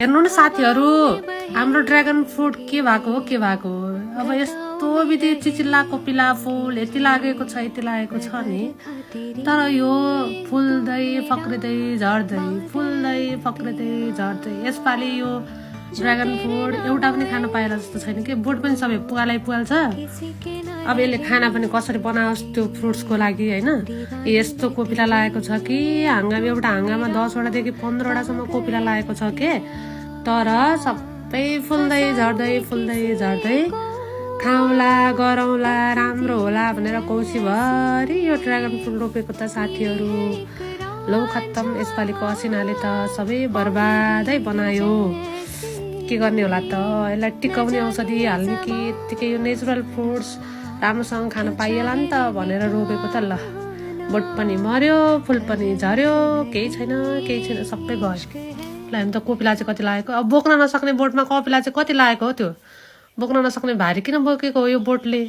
हेर्नु न साथीहरू हाम्रो ड्रागन फ्रुट के भएको हो अब यस्तो विधि चिचिल्ला कोपिला फुल यति लागेको छ नि तर यो फुल्दै फक्रिँदै झर्दै फुल्दै फक्रिँदै झर्दै यसपालि यो ड्रागन फ्रुट एउटा पनि खान पाएला जस्तो छैन के बोट पनि सबै पुगाल्छ अब यसले खाना पनि कसरी बनाओस् त्यो फ्रुट्सको लागि हैन यस्तो कोपिला लागेको छ कि एउटा हाँगामा 10 वटादेखि 15 वटासम्म कोपिला लागेको छ के तर सबै फुल्दै झर्दै खाउँला गरौँला राम्रो होला भनेर कौशीभरि यो ड्रागन फ्रुट रोपेको त साथीहरू लौ खत्तम यसपालिको असिनाले त सबै बर्बादै बनायो के गर्ने होला त यसलाई टिकाउने औषधि हाल्ने कि यतिकै यो नेचुरल फ्रुट्स राम्रोसँग खान पाइएला नि त भनेर रोपेको त ल बोट पनि मर्यो फुल पनि झर्यो केही छैन सबै गयो ल हामी त कोपिला चाहिँ कति लागेको अब बोक्न नसक्ने बोटमा कोपिला चाहिँ कति लागेको हो त्यो बोक्न नसक्ने भारी किन बोकेको हो यो बोटले